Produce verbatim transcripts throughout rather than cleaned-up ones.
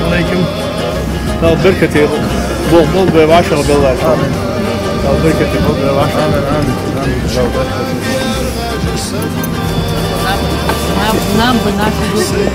Алейкум. Дала беркате болба вай вӀашагӀбеллар. Амин. Дала беркате болба вай вӀашагӀ. Амин, амин, амин. Дала беркате. Нам, нам, нам бы наши люди.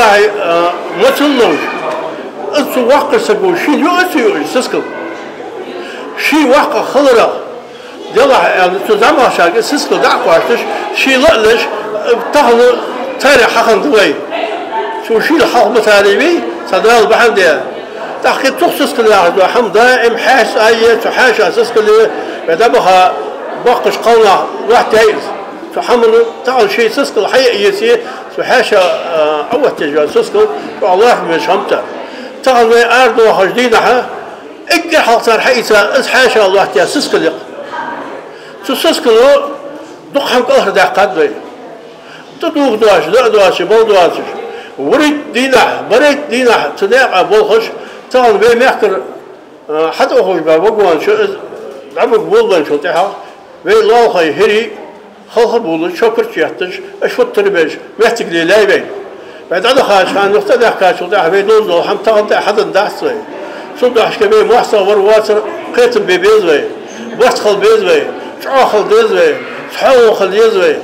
Ай, а, мацун ловш. Из цу воккхача саго шийна юа ца юаш сискал. Ший воккха хиларах, делахь аьнна, цу зӀамагӀчарга сискал дӀа а кхоачаш, ший ла а леш, тахан царех хьахинна да вай. Цо шийла хьалха ма царий вай, цхьа Дала бахьан да. ТӀаккха тух сискал яхаш дола хӀама даим хьаьшаца а е, цу хьаьша сискал е, вай дӀабаха боккхача кхалнаха лоаттаяьй из. Цу хӀаман тахан ший сискал хьае а еце, цу хьаьша, а, Ӏооттаеш йола сискал, чӀоагӀа лоархӀаме йолаш хӀама да. Тахан вай арадоахача дийнахьа эггара хьалха цар хьаийца, из хьаьша лоаттаяь сискал я-кх. Цу сискало дукха хӀама кӀалхардаьккхад вай. ТӀадувха доацаш, даа доацаш, бала доацаш. Вурийтта дийнахьа, барайтта дийнахьа цу наькъа болхаш, тахан вай мехкара, а, хьатӀавахаш ба вагонаш, из дӀабуга болабенначул тӀехьагӀа вай лоалахой хӀирий, халха а бувлаш, шо карча етташ, уж футтар беш, моттиг лелаяьй вайна. Вай дӀадахача хана, юха тӀадаьхкачул тӀехьагӀа вай довза дола хӀама тахан тӀа хьаденна дац вай. Цудухьа вай моастагӀа вар-воацар кхетам бе беза вай, барт хила беза вай, чӀоагӀа хила деза вай, цхьоагӀо хила еза вай.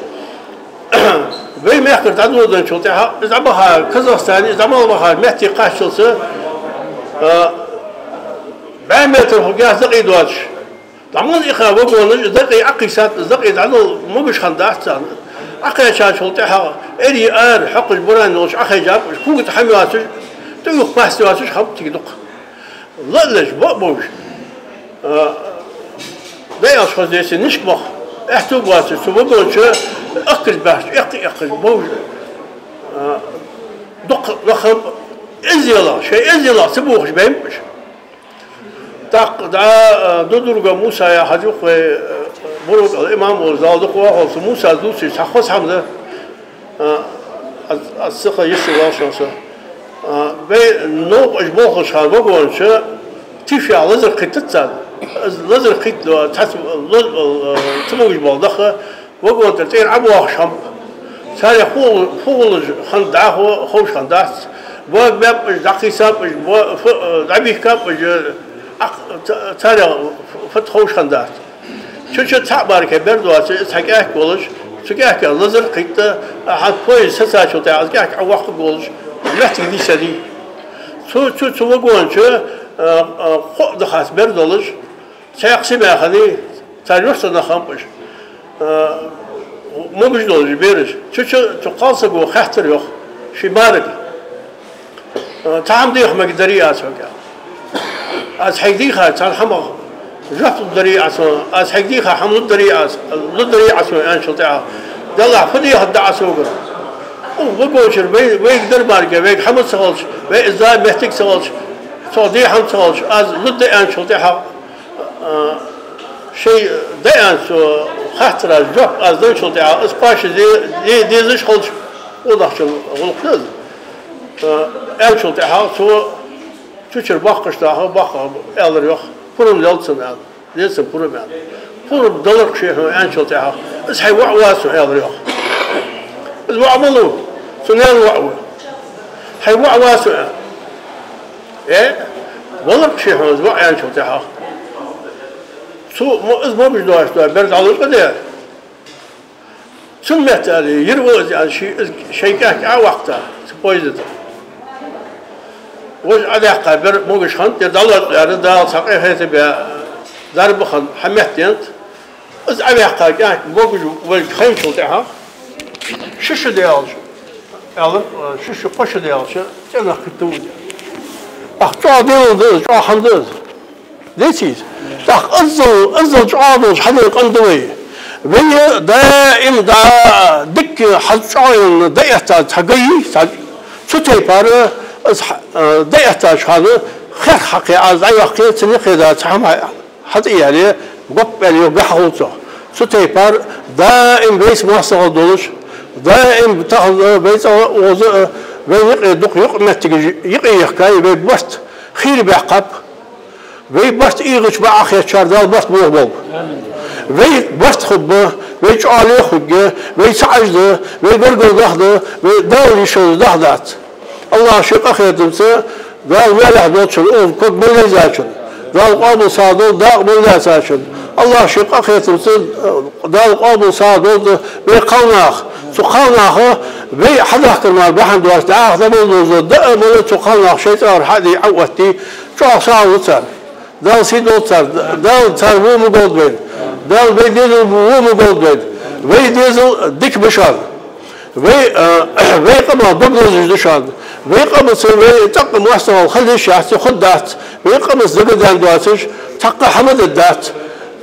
Вай мехкара дӀадоденначул тӀехьагӀа, из дӀабаха Казахстане, из дӀа мел баха метте кхаччалца, а, бӀаь метр хургьяц дакъий доацаш. ДӀа мел иха вагонаш, из дакъий Ӏокхийсад, из дакъий дӀадала могаш хиннадац царна. Ӏокхаьчачул тӀехьагӀа эрий ара хьокхаш, буран йолаш Ӏохайжаб уж, кога тӀа хӀама йоацаш, тӀаювха паст йоацаш хиннаб цига дукха. Лаьлаш, бо а бовш, а, дӀаалаш хоза деций, нишка баха аьттув боацаш, цу вагона чу ахкаш баьхкача, эккха-эккхаш бовш, а, дукха нах хиннаб, эзделах, шоай эзделах ца бохаш баьннаб уж. ТӀаккха дӀа, а, Дудурга Муса яха хьажа-кх вай, а, Буру-кӀала имам волча Далла дукха вахалца Мусас дувцаш цхьа хоза хӀама да. А, аз, аз ца ха йиш йолаш шоана со. А, вай новкъа уж болхача хана вагона чу тиф яха лазар кхийттад царна. Из лазар кхийтта цхьацца лаз-, а, ца могаш бола нах вагона тӀера цӀера Ӏобоахаш хиннаб. Царех фу, фу хулаш хиннад дӀахо ховш хиннадац. Боагабаьб уж, дӀакхийсаб уж, бо-, фу, а, дӀабихкаб уж, Ӏа-, ца-, царех фу-, фуд ховш хиннадац. Цу чу цхьа а баркал бер доацаш, цхьа кӀаьнк волаш, цу кӀаьнка лазар кхийтта, а, хьа поезд сецачул тӀехьагӀа из кӀаьнк Ӏовоаккхаргволаш, моттиг нийсъеннай. Цу, цу, цу вагона чу, а, а, кхоъ дахац бер долаш, цхьаькха семья хиннай, цар юртара нах хиннаб уж, а, могаш долаш бераш. Цу чу цу кхалсаго хаьттар йоах ший марага. Цхьа хӀама деха мегаргдарий аз хьога? Аз хьайга дийхача цхьан хӀамах жоп лургдарий Ӏа сона, аз хьайга дийха хӀама лургдарий аз, лургдарий Ӏа сона, аьнначул тӀехьагӀа, Даллахь, фу дехаргда Ӏа согара? Укх вагона чура вай, вайга дар марга, вайга хӀама ца хилча, вай из да моттиг ца хилча, цох де хӀама ца хилча, аз лургда аьнначул тӀехьагӀа, а, шоай даьна цо хаттара жоп аз денначул тӀехьагӀа, из кхоачаш де-, де-, дезаш хилча, оалаш йола гӀулакх да из. А, аьнначул тӀехьагӀа цо цу чура боккхагӀа даха, боккхагӀа аьлар йоах, пурам лел цунна аьнна, лел цунна пурам аьнна. Пурам далар-кх ше хьона аьнначул тӀехьагӀа, из хьай воӀ вац хьона, аьлар йоах. Из воӀ малув? Цун наьна воӀ ва. Хьай воӀ вац хьона, аьнна. Э, валар-кх ше хьона из воӀ аьнначул тӀехьагӀа, цо мо-, из могаш доацаш дола бер дӀалуш къа де. Цун метте аьле, ер ва из, аьнна, ший, из шоай кӀаьнк Ӏоваккха цу поезда тӀа. Вож Ӏодаьккха бер могаш хиннад, ер дӀалоацаш лаьрра, Дала цхьа къахетам баь дарба хинна хьаметта еннад. Из Ӏоваьккха кӀаьнк могаш волга хайначул тӀехьагӀа, ши шу даьлча, аьлар, ши шу, кхо шу даьлча, цӀенах кхийтта ва из. ТӀаккха чӀоагӀа Даьла да из, чӀоагӀа хӀама да из. Деций из? ТӀаккха иззал, иззал чӀоагӀа долаш хьадена къам да вай. Вай даим дӀа дика хьал чӀоагӀа енна дӀаэттад цхьа гаи, цхьа, цу тайпара из хьа-, а, дӀаэттача хана херх хьакхе, аз дӀайоаккхе, цун юкъе да цхьа хӀама хьа-, хьатӀаяьле, гоп аьле, юха беххьа хул цох. Цу тайпара даим вайца моастагӀал долаш, даим тахан, а, вай цӀагӀа а, укхаза а, вай юкъе дукха юкъамоттигаш юкъе ехкай, вай барт хийра баьккхаб. Вай барт ийгӀача бакъахьа хетачар Дала барт бохаболба. Вай барт хургба, вай чӀоагӀа лоархӀаргья, вай цхьа Ӏаж да, вай гаргара дах да, вай Дала йиш йолаш дах дац. АллахӀа ший къахетамца, Дала маьлехь долчун, укх ког мел лаьцачун, Дала къоабал сагӀа долда дакъа мел лаьцачун, АллахӀа ший къахетамца, Дала къоабал сагӀа долда вай кхалнах. Цу кхалнаха вай хьадахкар мара бахьан доацаш, дӀахо дӀа мел довза, даа мел цу кхалнаха шоай цӀагӀара хьа а дий, Ӏа а оттадий, чӀоагӀа сагӀа лу царна. Дала сий долда царна, Дала цар во ма голда вайна. Дала вай дезал во ма голда вайна. Вай дезал дика ба шоана. Вай, а, вай къамах дог лазаш да шоана. Вай къамаца вай цӀаккха моастагӀал хила йиш яц, хургдац. Вай къамаца дагадаьнна доацаш цхьаккха хӀама дергдац.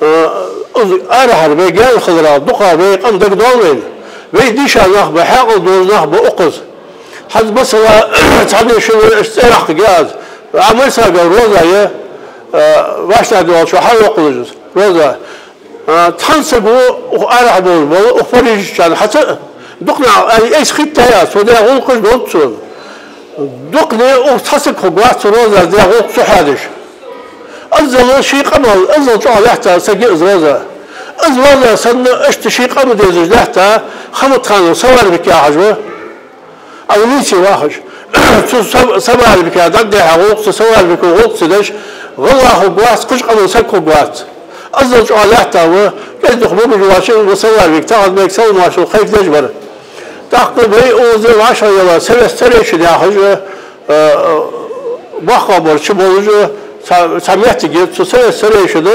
А, из арахьара вай гаьна хиларал дукхагӀа вай къам дагадоал вайна. Вай дийша нах ба, хьаькъал дола нах ба укхаза. ХӀанз, масала, цхьанне-шинне аша цӀи йоаккхаргья аз. Ӏа мел сага роза я, а, вешта доалача хьалваккхалуш из роза. А, цхьан саго укх арахьа болаш бола, укх Парижчарна хьаца а, дукха нах, ай, айса хетта яц, цо даь гӀулакхаш долчча. Дукха не укх цхьа саг хургвац цу розас даь гӀулакх ца хьоадеш. Аззал ший къамал, аззал чӀоагӀа лаьтта саг я из роза. Из роза санна, иштта ший къам дезаш лаьтта, Хаматханов Саварбик яхаш ва. Ӏа нийсса вахаш. Цу Са-, Саварбика дӀадехьа гӀулакх, цу Саварбика гӀулакх ца деш, гӀалгӀа хургвац, кхыча къаман саг хургвац. Аззал чӀоагӀа лаьтта ва, кӀезига-дукха могаш воацаш ва Саварбик, тахан мег салам-моаршал кхайкадеш вар. ТӀаккха вай укхаза вӀашагӀъелла Совет старейшин яхаш, э, э, боккхагӀбараш чу болаш, цхьа, цхьа моттиг я, цу Совет старейшина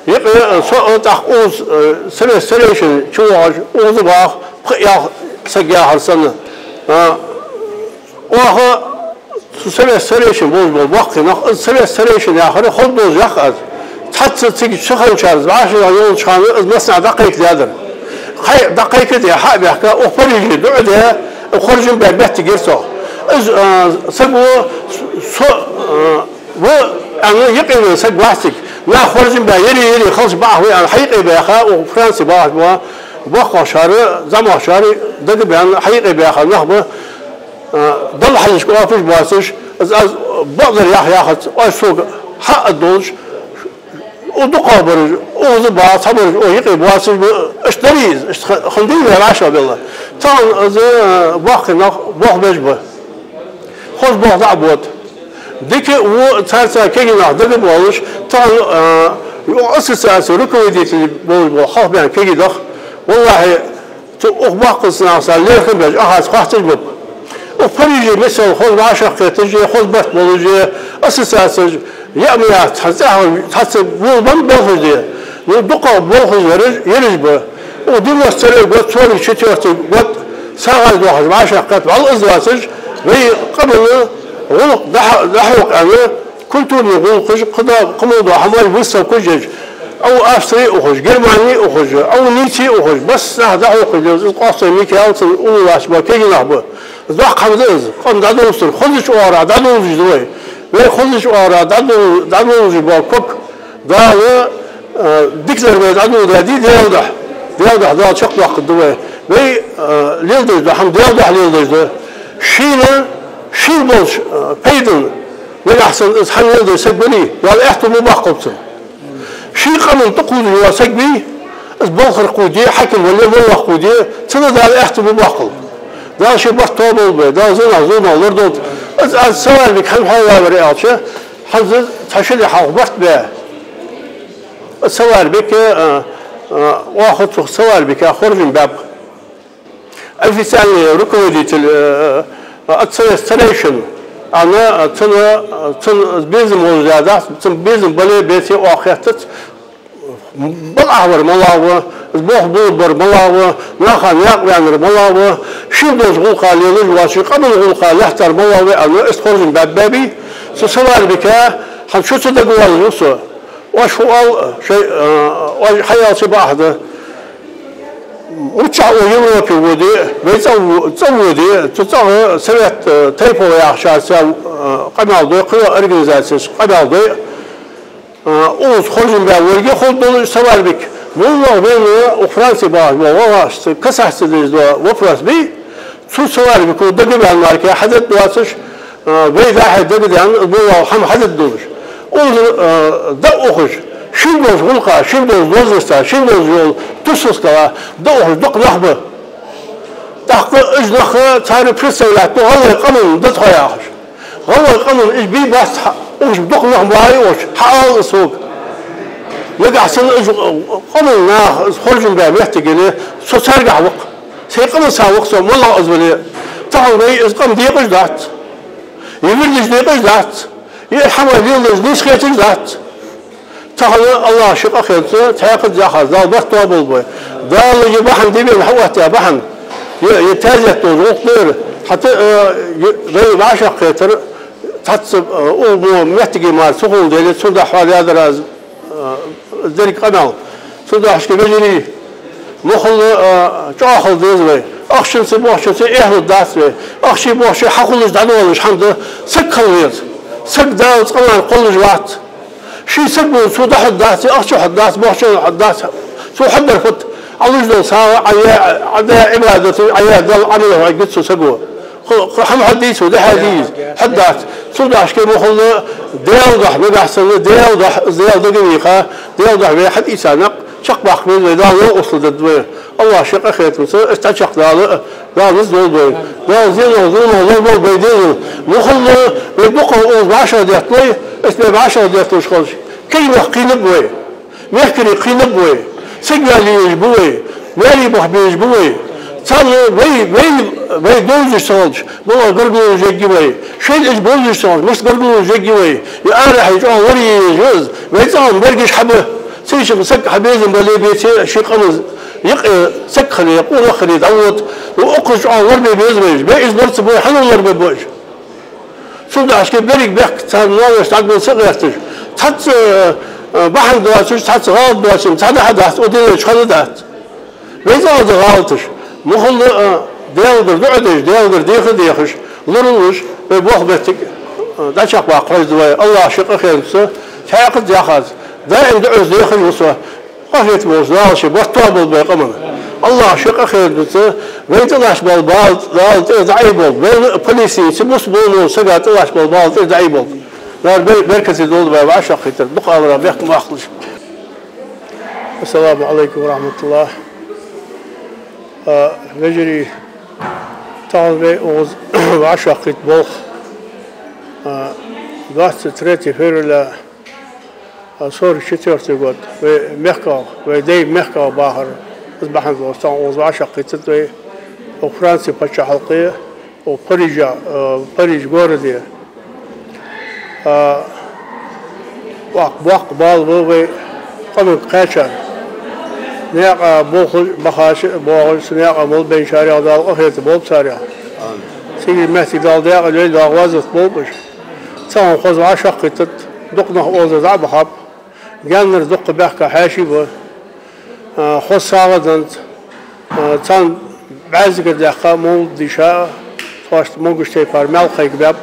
юкъе, э, со, э, тӀаккха укхаза, э, Совет старейшин чу вахаш, укхаза ваха, пхи-ялх саг яхар санна. Э, оаха цу Совет старейшин болаш бола боккхий нах, из Совет старейшин яхар ховргдолаш яхар аз. Цхьацца цига ца хинначар, из вӀашагӀйолча хана из массанахьа дӀакхайкадаьдар. Кхай-, дӀакхайкадаь, хьа а баьхка, укх Париже дуӀа даь, хоржам баь моттиг яр цох. Из, а, саго со, а, ва аьнна юкъе вена саг вац цига. Нах хоржам баь, ере-ере халча бакъахьа вай аьнна, хьаюкъе баьха, укх Франце бахаш бола боккхагӀчар, зӀамагӀчар дагабаьнна, хьаюкъе баьха нах ба. А, Далла хьежача оапаш боацаш, аз, аз бакъдар ях яхац, оаш сога хьааддолаш, укх дукхагӀбараш, укхаза баха цхьабараш, укх юкъе боацаш ба, иштта дарий из, иштта ха-, хиннадий вай вӀашагӀбелла. Тахан из, а, боккхий нах болх беш ба. Хоза болх дӀа а бода. Дика а ва, царца кегий нах дагабоалаш, тахан, а, укх ассоциаци руководитель болаш бола хьалхабаьнна кегий нах. Валлахьи, цу укх боккхача наха са лерхӀам беш, ахаца хоатташ баб. Укх Париже мисал хоза вӀашагӀкхеташ, е хоза барт болаш, е ассоциацеш, е ма яц, цхьа цӀаьхха, цхьацца вола бан болхаш де. Ну, дукха болхаш яраш, яраш ба. Укх девяносто второй год, сорок четвёртый год, сагӀаш дохаш, вӀашагӀкхетта, вӀалла из доацаш, вай къаман гӀулакх дӀахьо-, дӀахьокха аьнна, культурни гӀулакхаш, кхыда-, кхымал дола хӀамаш, выставкаш еш. Ӏа Австри ухаш, Германи ухаш, Ӏа Ницце ухаш, массанахьа дӀахьокхаш лелаш, из Къоастой Микаил, цун уллув латташ бола кегий нах ба. Из доккха хӀама да из, къам дӀадовзийтар, хозача оагӀорахьа дӀадовзаш да вай. Вай хозача оагӀорахьа дӀадов-, дӀадовзаш бола ког Дала, э, дикадар вай дӀадоладаьдий Даьла духьа. Даьла духьа Дала чакхдоаккхаргда вай. Вай, э, леладеш дола хӀама Даьла духьа леладеш да. Шийна, шийна болча, э, пайдана, нагахьа санна из хӀама леладеш саг вале, Дала аьттув ма боаккхалба цунна. Ший къаман тӀакхувлаш вола саг вий, из балхара кхувде, хьаким вале, моллагӀа кхувде, цунна Дала аьттув ма боаккхалба. Дала ший барт тоаболба вай, Дала зуламах зулам лорадолда. Из аз Саварбика хӀана хьоаваьвар аьлча, хӀанз цхьа ши ди хьалха барт баь. Саварбика, а, а, оаха цу Саварбика хоржам баьб. Официальный руководитель, э, э, от Совет старейшин, ана, цун, цун безам волаш дац, цун безам бале, беце оаха хеттац. Бакъахьа вар малагӀа ва, болх бергбар малагӀа ва, наха наькъа ваьннар малагӀа ва, шийна долча гӀулакха лелаш воацаш, къаман гӀулакха лаьттар малагӀа ва, ана, иштта хоржам баьб-баьбий, цу Саварбика, хӀанз шуца дагавоалаш ва со. Оаш фу оал, шоай, а, оаш хьаяьлча бакъахьа да. Миччахьа укх Европе воде, вай цӀа во-, цӀа воде, цу цӀагӀа Совет, а, тайпов яхачарца, а, къамаьл дой, кхыйола организацеш къамаьл дой. А, укхаза хоржам баь волга ховргдолаш Саварбик. МоллагӀа вайна укх Франце бахаш бола гӀалгӀашца касаться дезаш дола вопрос бий, цу Саварбико дагаваьнна мара хьадаргдоацаш, а, вай дӀа-хьа дагадаьнна, боллагӀа хӀама хьадаргдолаш. Укхаза, а, дӀаухаш, шийна долча гӀулакха, шийна долча должността, шийна долча йола тусалсгала дӀаухаш дукха нах ба. ТӀаккха уж нах цар представлять ду гӀалгӀай къаман да тхо яхаш. ГӀалгӀай къаман уж бий бац хьа, уж дукха нах ма бий уж, хьаала сога. Нагахьа санна уж къаман наха из хоржам баь моттиг яле, со царгахьа ва-кх. Сай къаман са ва-кх со, моллагӀа из вале. Тахан вай из къам декъаш дац. Е вирдаш декъаш дац. Е хӀама леладеш нийса хеташ дац. Тахан АллахӀа ший къахетамца, цхьаькхаза яхаш, Дала барт тоаболба вай. Дала е бахьан дебен хьаоттаяь бахьан. Е, е таьзет долаш гӀулакх дар. ХӀаьта, э, е, вай вӀашагӀкхетар, цхьацца, э, укх мо моттиге мара ца хулаш дале, цудухьа хьоадаьдар аз, э, деррига къамаьл. Цудухьа шке вежарий, мухӀалла, э, чӀоагӀа хила деза вай. Ахчанца, бохчанца эхь лургдац вай. Ахчеи бохчеи хьахулаш дӀадоалаш хӀама да, саг хила веза. Саг Дала цкъа мара кхоллаш вац. Ший саг волча цо дӀахьоргдац, ахча хьоргдац, бохча хьоргдац. Цо хьоргдар фуд? Ӏа луш дола сагӀа, Ӏа яь, Ӏа даь Ӏибадат, Ӏа яь Далла Ӏамал хьоаргьяц цу саго. Кхы, кхы хӀама хьадий цо, дехьа дий из? Хьадац. Цудухьа ма хулла, Даьла духьа нагахь санна, Даьла духьа, Даьла дага вийха, Даьла духьа вай хьатӀаийца никъ чакхбаккха беза вай, Дала новкъостал дергда вайна. АллахӀа ший къахетамца, аш дӀачакхдала, Дала низ лолда вайна. Дала зенах, зуламах лораболба вай дезал. Ма хулла, вай дукхагӀа укхаза вӀашагӀдетталой, аш вай вӀашагӀдетталуш хилча, кагий нах кхийнаб вай. Мехкарий кхийнаб вай, саг ваьле езаш ба вай, маьре баха безаш ба вай. Царна вай, вай, вай довзаш ца хилча, малагӀа гаргалонаш ергья вай. Шоайла уж бовзаш ца хилча, мишта гаргалонаш ергья вай. Е арахьа чӀоагӀа лорае езаш я из, вай цӀагӀа берригаш хьаба. Цу чу саг хьа безам бале, беце ший къаман юкъе саг хиле, къонах хиле дӀавода. Ну, укхаза чӀоагӀа лорабе беза вай уж. Бе из лора ца бой, хьанна лорабергба уж? Цудухьа беррига бехк царна ноаношта дӀагулла ца гӀерташ, цхьацца, э, бахьан доацаш, цхьацца гӀалат доацаш, цхьа дӀа-хьа дац, укх дунен чу хала дац. Вай цӀагӀа да гӀалаташ. Ма хулла, э, Даьлагара дуӀа деш, Даьлагара деха а дехаш, лоралуш, вай болх беттиг, э, дӀачакхбаккха хьожаргда вай. АллахӀа ший къахетамца, цхьаькхаза яхац, даим дуӀас дехаш ва со. Къахетаме волча Дала ший барт тоаболба вай къаман. АллахӀа ший къахетамца вайна тӀалатташ бола бала Дала тӀера дӀаайболба. Вайна а, Палестинца, бусалба бола сага тӀалатташ бола бала тӀера дӀаайболба. Дала бер-, беркате долда вай вӀашагӀкхетар, дукха аларах бехк ма баккхалаш. Ассаламу Ӏалайкум ва рахьматуллахӀ. А, вежарий, тахан вай укхаза вӀашагӀкхийтта болх, а, двадцать третье февраля, а, сорок четвёртый год, вай мехках, вай даьй мехках бахар, из бахьан долаш тахан укхаза вӀашагӀкхийттад вай, укх Франце паччахьалкхе, укх Париже, а, Париж городе. А, боккха, боккха бала ба вай къамага кхаьчар. Наькъа болхаш, бахаш, боагӀаш, цу наькъа мел байначарех Дала къахетам болба царех. Цига моттиг Дала даькъала йойла, Дала гӀазот болба уж. Тахан укхаза вӀашагӀкхийттад, дукха нах укхазара дӀа а бахаб, гаьнара дукха баьхка хьаьший ба. А, хоза сагӀа денз, а, царна бӀаьззагара даьккха мовлад дийша, тхоашта могаш тайпара маьл кхайкабаьб.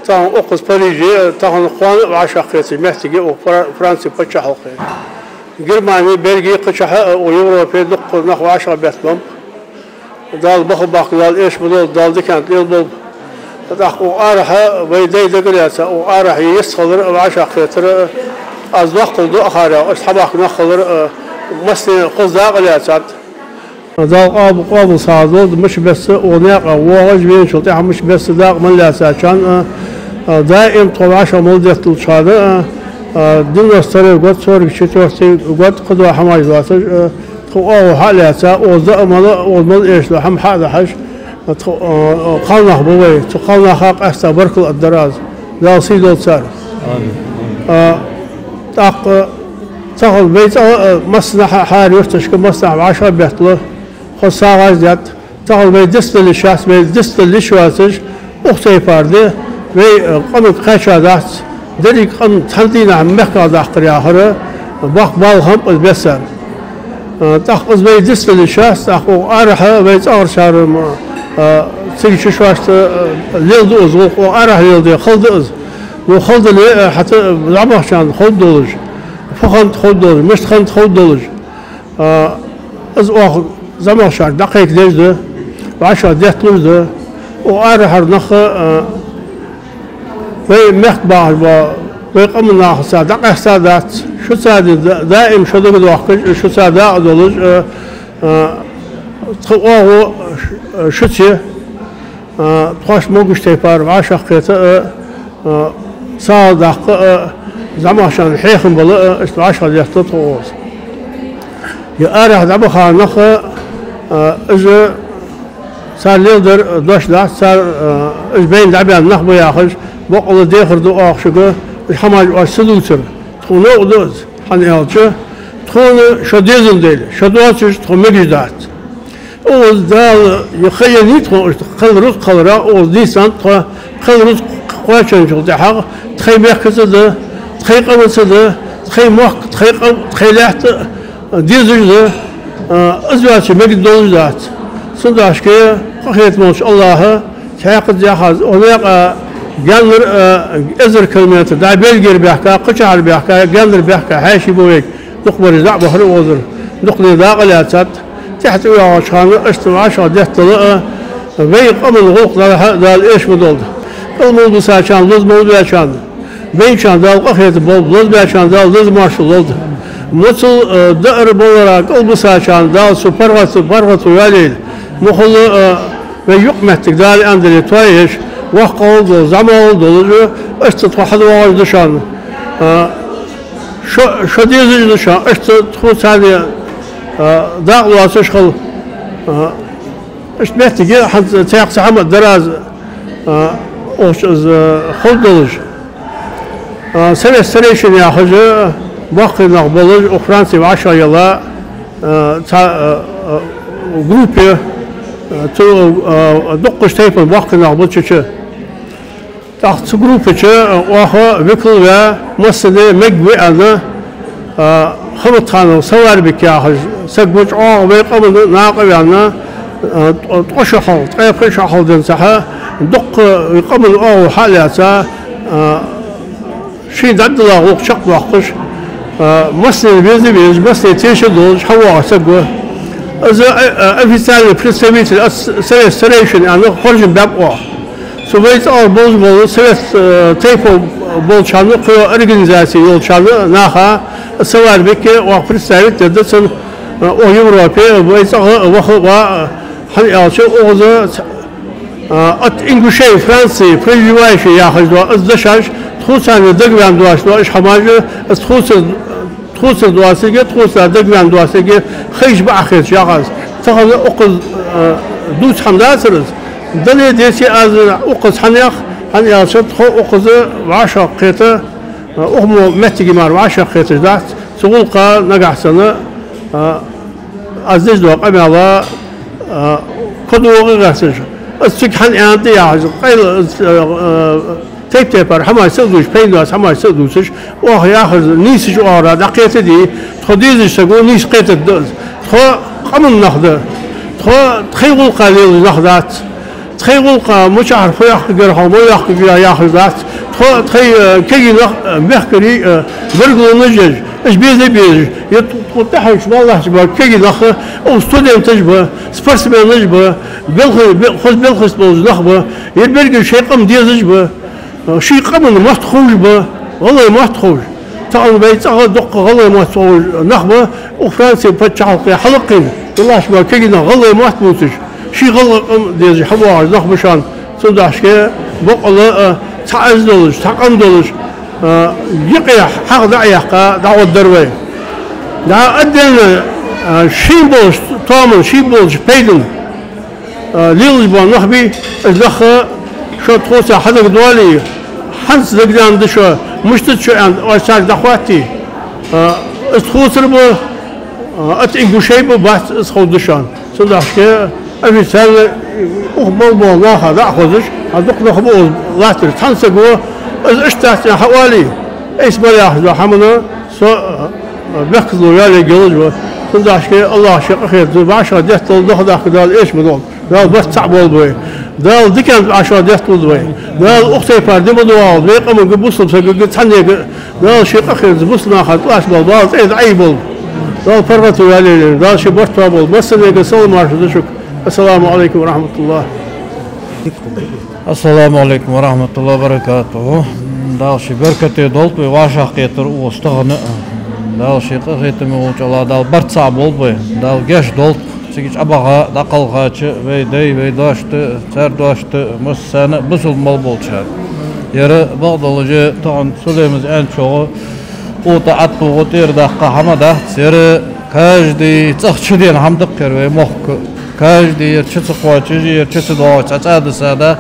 Тахан укхаза Париже, тахан кхоана а вӀашагӀкхеташ моттиг я укх Фра-, Франце паччахьалкхе. Германе, Бельге, кхычахьа а, укх Европе дукха нах вӀашагӀбеттабаьб. Дала баха баккха, Дала эшам болба, Дала диканца лелаболба. ТӀаккха укх арахьа вай даьй дага лаьца, укх арахьа йистхилар а, вӀашагӀкхетар а, аз доккхал ду акхарех, иштта хьабаьхка нах хилар а, массане кхозза дакъа лаьцад. Дала къоабал, къоабал сагӀа долда, мичча бесса укх наькъа воагӀаш веначул тӀехьа мичча бесса дакъа мел лаьцачарна а, а, даим тхо вӀашагӀ мел детталуча хана а, а, девяносто второй год, сорок четвёртый год, кхыдола хӀамаш доацаш а, тха оагӀув хьа а лаьца, укхаза даа мала, укхаза мел эшаш дола хӀама хьа а дахьаш, тха, а, а, кхалнах ба вай, цу кхалнаха къаьстта баркал аргдар аз. Дала сий долда цар. Амин. А, тӀаккха тахан вай цӀагӀа, а, массанахьа хӀара юрташка, массанахьа вӀашагӀбетталу, хоза сагӀаш детт. Тахан вай дицдала йиш яц, вай дицдала йиш йоацаш, укх тайпара де, вай, э, къамага кхаьча дац, деррига къам цхьан дийнахьа мехках даккхар яхар, боккха бала хиннаб из бессара. Э, тӀаккха из вай дицдала йиш яц, тӀаккха укх арахьа вай цӀагӀарчар, э, цига чу шоашта, э, леладу из гӀулакх, укх арахьа леладе хала да из. Ну, хала дале, э, хӀаьта зӀамагӀчарна ховргдолаш, фу хиннад ховргдолаш, мишта хиннад ховргдолаш. А, из оаха зӀамагӀчарга дӀакхайкадеш да, вӀашагӀдетталуш да. Укх арахьара нах, а, вай мехка бахаш бола, вай къаман нахаца дӀакъаьста дац. Шуца да-, даим шо дагадоахкаш, шуца дакъа долаш, а, а, тха оагӀув, а, шуца я. А, тхоашта могаш тайпара вӀашагӀкхета а, а, сагӀа даккха а, зӀамагӀчарна хьехам бала а, иштта вӀашагӀдетталу тхо укхаза. Е арахьа дӀабаха нах, а, уж цар леладер дош дац, цар, а, уж байна дӀабаьнна нах ба яхаш, боккъала дехар ду оаха шуга, уж хӀамаш оаш ца дувцар. Тхона новкъа да из, хӀана аьлча, тхона шо дезал дайла, шо доацаш тхо мегаш дац. Укхаза Дала е ха еннай тхона, иштта кхел рузкъа хиларах, укхаза нийсденнад тхо, кхел рузкъа кхоачанчул тӀехьагӀа тхай мехкаца да, тхай къамаца да, тхай мохк, тхай къам, тхай лаьтта дезаш да, а, из ваьлча мегаш долаш дац. Цудухьа къахетаме волча АллахӀа, цхьаькхаза яхац, укх наькъа Гаьнара, э, эзар километр дӀа Бельгера баьхка, кхычахьара баьхка, гаьнара баьхка хьаьший ба вайга. Дукха бараш дӀа а бахар укхазара. Дукха ден дакъа лаьцад. ТӀехьа цӀи йоагӀача хана, иштта вӀашагӀдетталуш а, вай къаман гӀулакх Дала, Дала эша ма долда. КӀал мел бисачарна, лаза мел баьчарна, бейначарна Дала къахетам болба, лазабаьчарна Дала лаза моаршал лолда. Моцал, э, даар-балара кӀал бисачарна Дала цу паргӀато, паргӀато йоалайийла. Мухала, э, вай юкъ-моттиг Дала аьнна дале тоаеш, воккхагӀа долаш, зӀамагӀа долаш, иштта тхо хьадоагӀаш да шоана. Э, шо, шо дезаш да шоана, иштта тхоца цхьана, э, дакъа лоацаш хила. Э, иштта моттиге хӀанз цхьаькха цхьа хӀама дар аз, э, укхаза из, э, ховргдолаш. А, Совет старейшин яхаш, боккхий нах болаш, укх Франце вӀашагӀъелла, а, цхьа, а, а, группа, а, цу, а, дуккхача тайпан боккхий нах ба цу чу. ТӀаккха цу группа чу, а, оаха викал ваь, массане мегаш ва аьнна, а, Хаматханов Саварбик яхаш саг ва, чӀоагӀа вай къаман накъа ваьнна, а, ткъо шу хьалха, ткъаь пхи шу хьалха денз цхьа дуккха къаман оагӀув хьа а лаьца, а, ший дӀадала гӀулакх чакхдоаккхаш, а, массане веза а везаш, массане теша а долаш хьавоагӀаш саг ва. Из, а, а, официальный представитель от с-, Совет старейшин аьнна хоржам баьб оаха. Цу вай цӀагӀара болаш бола совет, э, тайпов болчарна, кхы организаци йолчарна наха Саварбике оаха представить дергда цунна, э, укх Европе вай цӀагӀа ваха а ва, хӀана аьлча укхаза ц-, а, от ингушей Франции проживающий яхаш дола из дешаш, тхоца цхьана дагаваьнна доацаш дола уж хӀамаш, из тхоца, тхоца доацилга, тхоца дагаваьнна доацилга хайша бакъахьа хеташ ях аз. Тахан укхаза, а, дувца хӀама дацар из. Дале а, деце а аз укхаза хӀана ях, хӀана аьлча тхо укхаза вӀашагӀкхета, а, укх мо моттиге мара вӀашагӀкхеташ дац, цу гӀулакха нагахьа санна, а, аз деш дола къамаьл, а, кодоагӀа гӀерташ. Аз цига хӀана аьннад яхаш, къайла, а, а, тайп-тайпара хӀамаш ца а дувцаш, пайда доаца хӀамаш ца а дувцаш, оаха яхар нийсача оагӀора дӀакхетаде, тхо дезаш саго нийса кхетаргда из. Тхо къаман нах да. Тхо тхоай гӀулакха лелаш нах дац. Тхоай гӀулакха мичахьара фу яккхаргьяр хьона, мала яккхаргьяр яхаш дац. Тхо тхоай, э, кагий нах, э, мехкарий, э, гаргалонаш еш, уж беза а безаш, е тхо тӀехьарча моллагӀча баьха кагий нах, э, уж студенташ ба, спортсменаш ба, белха-, бе-, хоза белхашца болаш нах ба, е берригаш шоай къам дезаш ба, э, ший къаман мотт ховш ба, гӀалгӀай мотт ховш. Тахан вай цӀагӀа дукха гӀалгӀай мотт ховш нах ба, укх Франце паччахьалкхе хьалкхийна, валлахӀи, ба кагий нах гӀалгӀай мотт бувцаш, ший гӀалгӀай къам дезаш хьавоагӀаш нах ба шоана. Цудухьа боккъала, а, цхьа аз долаш, цхьа къам долаш, а, юкъе хьагӀ дӀа а яьккха, дӀагӀоргдар вай. ДӀа отдельно, а, шийна болча тоаман, шийна болча пайдана, а, лелаш бола нах бий, уж нах шо тхоца хьадагадоале, хӀанз дагадоагӀа да шо, мишта да шо аьнна, оаш царга дӀахоатте, а, из тхоцара ба, а, от ингушей ба, бац, из ховргда шоана. Цудухьа официально укх мел болча наха дӀа а хозаш, хӀанз дукха нах ба укхаза латтараш. Цхьан саго из иштта дац аьнна хьаоале, айса мара яхаш дола хӀама, со, а, бехказло ваьле гелаж ва. Цудухьа АллахӀа ший къахетамца вӀашагӀдетталда, дохадаха Дала эша ма долда. Дала барт цхьа болба вай. Дала диканца вӀашагӀдетталда вай. Дала укх тайпара ди ма доагӀалда вай къамага, бусалба сагага, цхьаннега. Дала ший къахетамца бусалба наха тӀалаш болба, Дала цӀена дӀаайболба. Дала паргӀато йоалайойла. Дала ший барт тоаболба. Массанега салам-моаршал да шуга. Ассаламу Ӏалайкум ва рахьматуллахӀ. Ассаламу Ӏалайкум ва рахьматуллахӀи ва баракатухӀ. Дала ший беркате долда вай вӀашагӀкхетар укхаза тахан. Дала ший къахетаме волча АллахӀа Дала барт цхьа болба вай. Дала гешт долда. Цига чӀабаха, дӀакхалхача, вай дай, вай дошта, цар дошта, массанена а бусалба мел болчарна. Ер бакъдолаш тахан Сулеймас аьнначох, укх тӀа ӀотӀатоха, тӀера даккха хӀама дац. Ер каждый цӀагӀа чудена хӀама да-кх ер вай мохк. Каждый ер чу ца кхоачаш, ер чу ца доагӀаш цхьа цӀа дисса дац.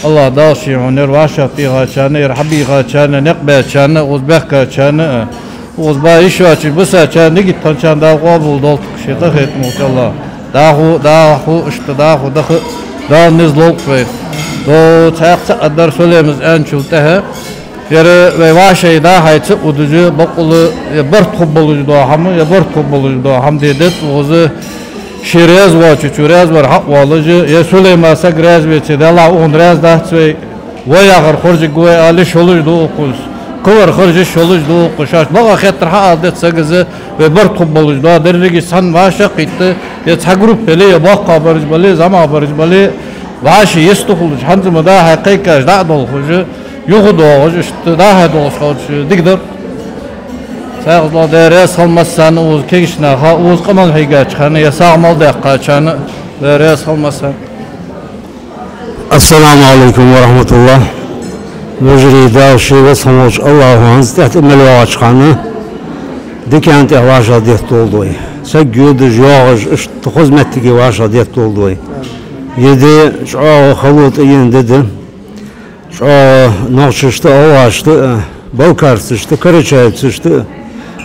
АллахӀа Дала ший хьона ер вӀашагӀтехачарна, ер хьабийхачарна, никъ баьчарна, укхаза баьхкачарна, укхаза ба йиш йоацаш бисачарна, нигат хинначарна Дала къоабал долда ший къахетаме волча АллахӀа. ДӀахо, дӀахо, иштта дӀахо даха Дала низ лолда вайна. До цхьаькха цхьа а дар Сулеймас аьнначул тӀехьа. Ер вай вӀаший нахай ца удаш, бокъонца, е барт хургболаш дола хӀама, е барт хургболаш дола хӀама де деза укхаза. Ше раьза воацачо раьза вар хьакъ воаллаш, е Сулейма саг раьза веце, Далла укхунна раьза дац вай. Вай яхар хоржаргва вай ала йиш йолаш да укхаза. Кхывар харжа йиш йолаш да укхаза. Шоаш бакъахьа хетар хьаала деза сага из, вай барт хургболаш да. Деррига цхьана вӀашагӀкхийтта, е цхьа группа яле, е боккхагӀбараш бале, зӀамагӀбараш бале, вӀаший йистхулаш, хӀанз ма дӀа-хьа кхайкаш дӀа а долхаш, юха доагӀаш, иштта дӀа-хьа долаш хилча дика дар. Цхьаькха Даьла раьза хилва массанена, укхаза кагийча наха, укхаза къамаьл хьийгачарна, е сагӀа мел даьккхачарна, Даьла раьза хилва массанена. Ассаламу Ӏалайкум ва рахьматуллахӀ. Вежарий, Дала ший веза хинна волча АллахӀа хӀанз тӀехьа тӀа мел йоагӀача хана дикан тӀа вӀашагӀдетталда вай. Саг йодаш, йоагӀаш, иштта хоза моттиге вӀашагӀдетталда вай. Ер ди чӀоагӀа хало тӀаена ди да. ЧӀоагӀа нохчашта, гӀалгӀашта, балкарцашта, карачаевцашта,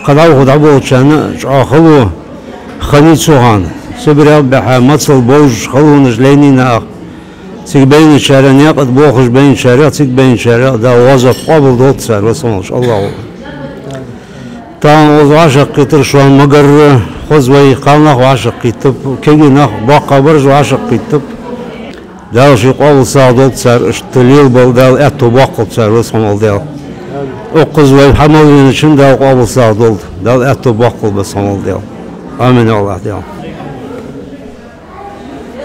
кхы дӀа-хьа дӀаболчарна чӀоагӀа хало хиннай цу хана. СибрегӀа баьхьа, моцал бовзаш, халонаш лайнай наха. Цига байначарех, наькъа тӀа бохаш байначарех, цига байначарех Дала гӀазот къоабалдолда цар, веза хинна волча АллахӀа. Тахан укхаза вӀашагӀкхийтар шоана, магарра хоза вай кхалнах вӀашагӀкхийттаб, кагий нах, боккхагӀбараш вӀашагӀкхийттаб. Дала ший къоабал сагӀа долда цар, иштта лелабала Дала аьттув боаккхалба цар, веза хинна вола Даьла. Укхаза вай хьа мел веначоа Дала къоабал сагӀа долда, Дала аьттув боаккхалба, веза хинна вола Даьла. Амин, АллахӀ Даьла.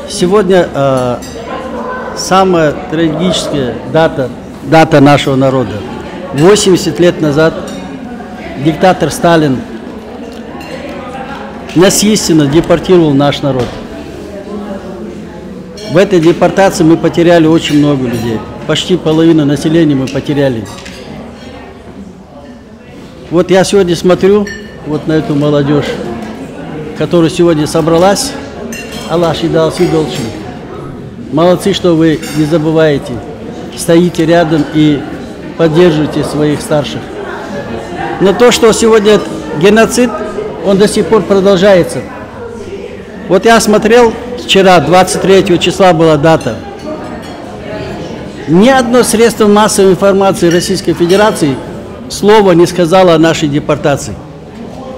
Сегодня э, самая трагическая дата, дата нашего народа. Восемьдесят лет назад диктатор Сталин насильственно депортировал наш народ. В этой депортации мы потеряли очень много людей. Почти половину населения мы потеряли. Вот я сегодня смотрю вот на эту молодёжь, которая сегодня собралась. АллахӀ ший Дала сий долда шун. Молодцы, что вы не забываете, стоите рядом и поддерживаете своих старших. Но то, что сегодня геноцид, он до сих пор продолжается. Вот я смотрел, вчера, двадцать третьего числа была дата. Ни одно средство массовой информации Российской Федерации слова не сказало о нашей депортации,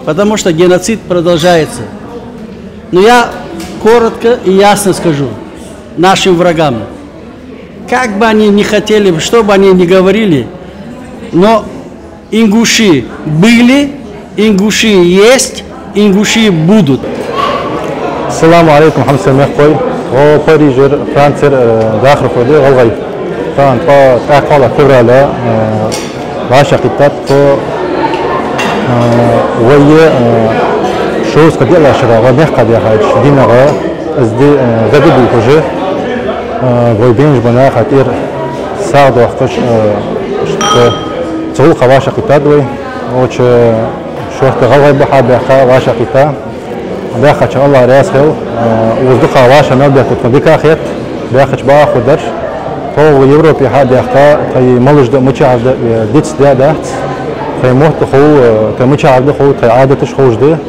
потому что геноцид продолжается. Но я коротко и ясно скажу нашим врагам, как бы они ни хотели, что бы они ни говорили, но ингуши были, ингуши есть, ингуши будут. Ассаламу Ӏалайкум, хьамсара мехкахой. Тхо Парижера, Францера, э, дахархой да, гӀалгӀай. Тахан ткъо, ткъаь кхоалагӀа февраля, э, вӀашагӀкхийттад тхо, э, вай, э, шовзткъа диълагӀча шера вай мехка даьхача дийнахьа, из ди, э, дагабохаш, э, вай бенаш ба наха тӀера сагӀа доаккхаш, э, иштта цу гӀулакха вӀашагӀкхийттад вай. Укх шортта гӀалгӀай ба хьабаьхка, вӀашагӀкхийтта. Баьхкачарна АллахӀ раьза хилва, э, укхаза дукха вӀашагӀ мел бетта тхона дика хет, баьхкача бакъахьа хургдар. Тхо Европе хьабаьхка, тхоай малаш да, мичахьара да, э, дицдаь дац. Тхоай мотт хов, э, тхоай мичахьара да хов, тхоай Ӏадаташ ховш да,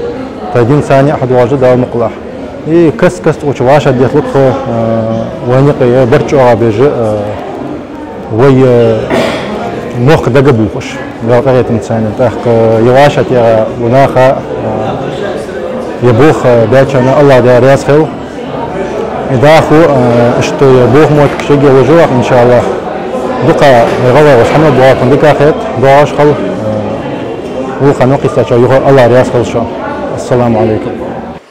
тхоай дин царна а хьадоагӀаш да, Дала мукъалахь. И каст-каста укх чу вӀашагӀдетталу тхо, э, вайна юкъе барт чӀоагӀа беш, э, вай, э, мохк дагабохаш, Дала къахетамца царна. ТӀаккха, э, ер вӀашагӀтеха вай наха, э, ер болх, э, баьчарна АллахӀ Даьла раьза хилва. И дӀахо, э, иштта ер болх-моттигаш ергья вай жувах, иншааллахӀ. Дукха ер гӀалгӀай вай хьамел боагӀа тхона дика хет, доагӀаш хила, э, вулха нокъистача юха АллахӀ раьза хилва шоана. Ассаламу Ӏалайкум.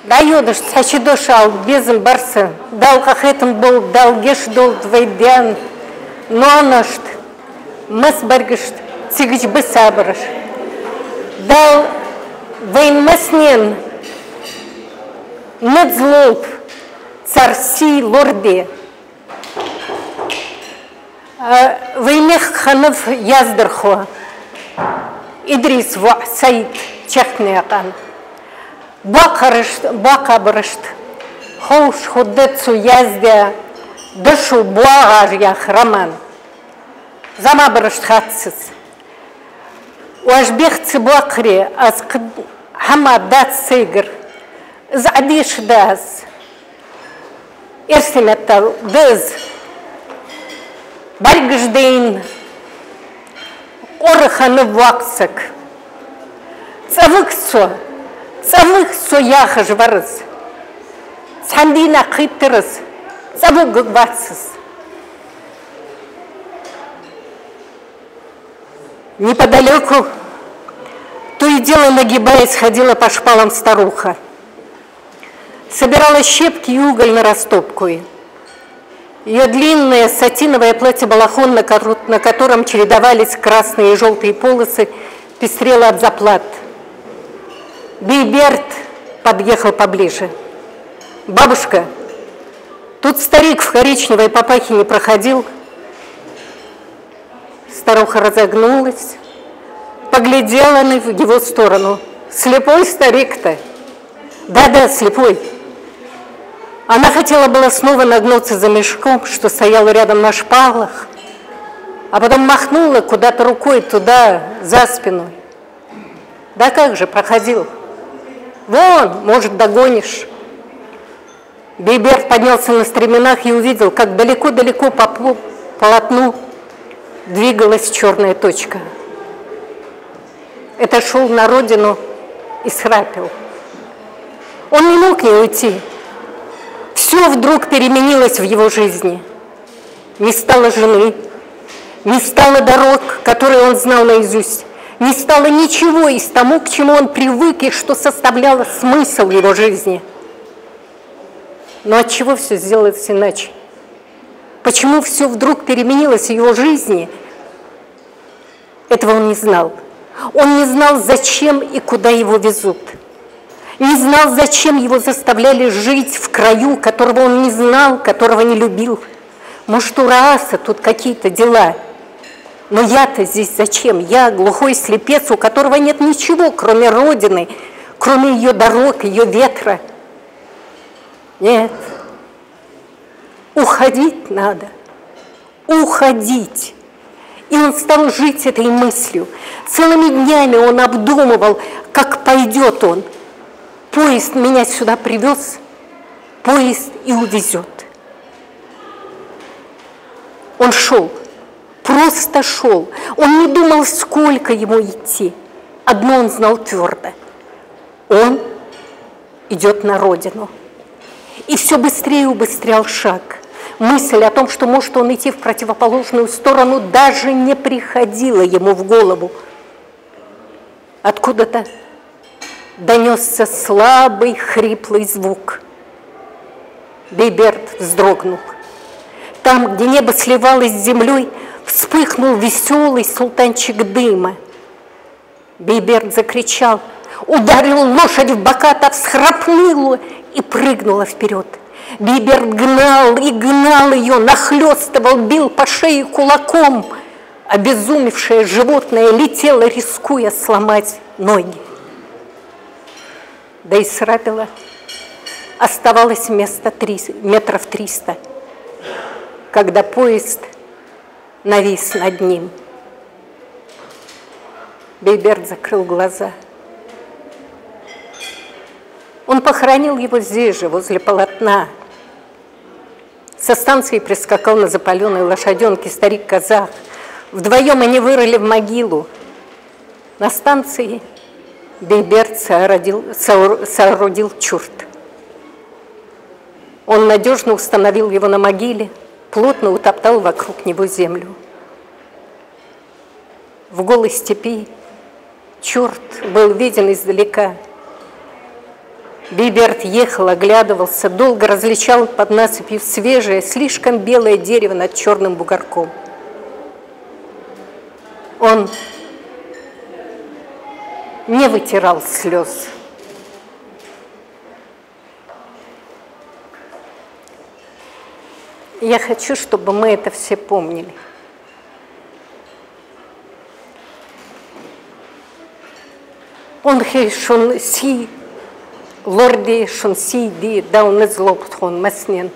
ДӀайодаш цхьа ши дош ала безам бар са. Дала къахетам болба, Дала гешт долда вай даьна, ноаношта, масса бӀаргашта, цига ба сабараш. Дала вайна массанена низ лулба, цар сий лораде. А, вай мехка хиннав яздархо Идрис воӀ Саид Чахкнаькъан. Боккхарашта, боккхагӀбарашта ховш хургда цо яздаь «Дошо боагӀаш» яха роман. ЗӀамагӀбарашта хац из. Оаш бехк ца боаккхаре, аз кхы хӀама дац сайгара. Из Ӏадеша да аз. Эрсий меттала да из. БӀаргаш дайна, къора хиннав воккха саг. «ЦӀавига со, цӀавига со», — яхаш вар из. Цхьан дийнахьа кхийттар из, цӀавугаш вац из. Неподалеку, то и дело нагибаясь, ходила по шпалам старуха. Собирала щепки и уголь на растопку. Её длинное сатиновое платье-балахон, на кор-, на котором чередовались красные и жёлтые полосы, пестрело от заплат. Бейберт подъехал поближе. «Бабушка, тут старик в коричневой папахе не проходил?» Старуха разогнулась, поглядела на, в его сторону. «Слепой старик-то?» «Да-да, слепой». Она хотела было снова нагнуться за мешком, что стоял рядом на шпалах, а потом махнула куда-то рукой туда, за спину. «Да как же, проходил. Вон, может, догонишь». Бейберт поднялся на стременах и увидел, как далеко-далеко по пол-, полотну двигалась чёрная точка. Это шёл на родину Исрапил. Он не мог не уйти. Всё вдруг переменилось в его жизни. Не стало жены, не стало дорог, которые он знал наизусть, не стало ничего из того, к чему он привык и что составляло смысл его жизни. Но отчего всё сделалось иначе? Почему всё вдруг переменилось в его жизни? Этого он не знал. Он не знал, зачем и куда его везут. Не знал, зачем его заставляли жить в краю, которого он не знал, которого не любил. Может, у Рааса тут какие-то дела? Но я-то здесь зачем? Я глухой слепец, у которого нет ничего, кроме родины, кроме её дорог, её ветра. Нет. Уходить надо. Уходить. И он стал жить этой мыслью. Целыми днями он обдумывал, как пойдёт он. Поезд меня сюда привёз, поезд и увезёт. Он шёл, просто шёл. Он не думал, сколько ему идти. Одно он знал твёрдо. Он идёт на родину. И всё быстрее убыстрял шаг. Мысль о том, что может он идти в противоположную сторону, даже не приходила ему в голову. Откуда-то донёсся слабый, хриплый звук. Бейберт вздрогнул. Там, где небо сливалось с землёй, вспыхнул весёлый султанчик дыма. Бейберт закричал, ударил лошадь в бока, та всхрапнула и прыгнула вперёд. Бейберт гнал и гнал её, нахлёстывал, бил по шее кулаком. Обезумевшее животное летело, рискуя сломать ноги. До Исрапила оставалось место три-, метров триста, когда поезд навис над ним. Бейберт закрыл глаза. Он похоронил его здесь же, возле полотна. Со станции прискакал на запалённой лошадёнке старик-казах. Вдвоём они вырыли в могилу. На станции Бейберт соорудил, соор-, соорудил чурт. Он надёжно установил его на могиле, плотно утоптал вокруг него землю. В голой степи чурт был виден издалека. Бейберт ехал, оглядывался, долго различал под насыпью свежее, слишком белое дерево над чёрным бугорком. Он не вытирал слёз. Я хочу, чтобы мы это все помнили. Онхи шун сий, лорди шун сий ди, Дала низ лолба тхона массанена.